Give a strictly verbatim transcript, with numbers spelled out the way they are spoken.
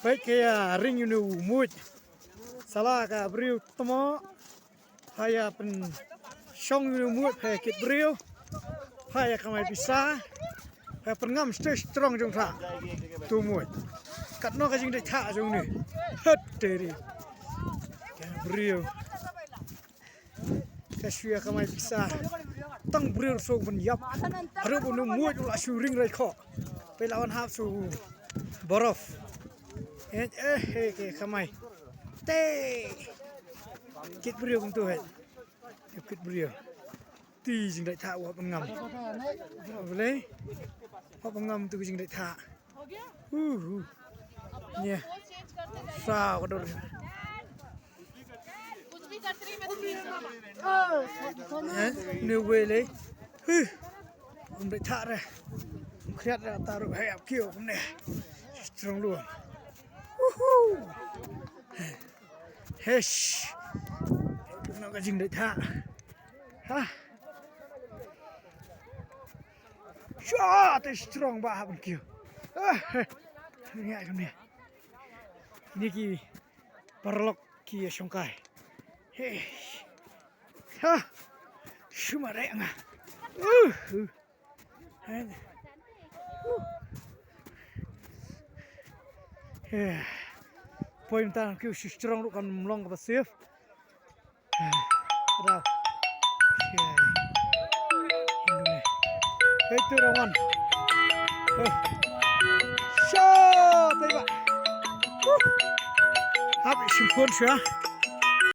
Peit ka ïa ring ïa une u muid. Sala ka briew tmo. Pha ïa pynshong ïa une u muid, pha ïa kit briew. Pha ïa kamai pisa. Pha ïa pynngam sdei strong jong pha. Tu muid. Katno ka jingdei thah jong une. Hot teri. Ka briew. Ka shu ïa kamai pisa. Tang briew shu ban ïap. Haduh ba une u muid u la shu ring rai khoh. Peit la wan hap shu borof. Eh, eh, eh, ke kamai. Te. Kit briew kumtu he. Kit briew. Ti jingdei thah u hap ban ngam. Hap ban ngam tu jingdei thah. Uh, uh. Nia. Sa ka dur. Eh, ni wei lei. Huh. Kum dei thah re. Kum khriat re ta ruh, hei ap kiew kumne. Strong lu. Woohoo. Hesh. Kumno ka jingdei thah. Ha. Sha, te strong ba hap kiew. Ah, he. Ni ai kumne. Ni ki paralok ki shongkai. He. Ha. Shuma re nga. Uh. Uh. He. Uh. He. Poi mynta kiew shu strong ruh kan ym long kaba safe. Bravo. Hey, tu rawan. Hey. Sha, tei ba. Hap shim phone sha.